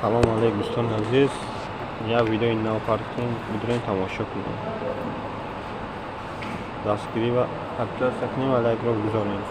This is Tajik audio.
Салом алейк, дӯстони азиз. Як видеои нав партем, бидурем, тамошо кунем. Дастгирӣ ва подписаться кунем ва лайкро гузорем.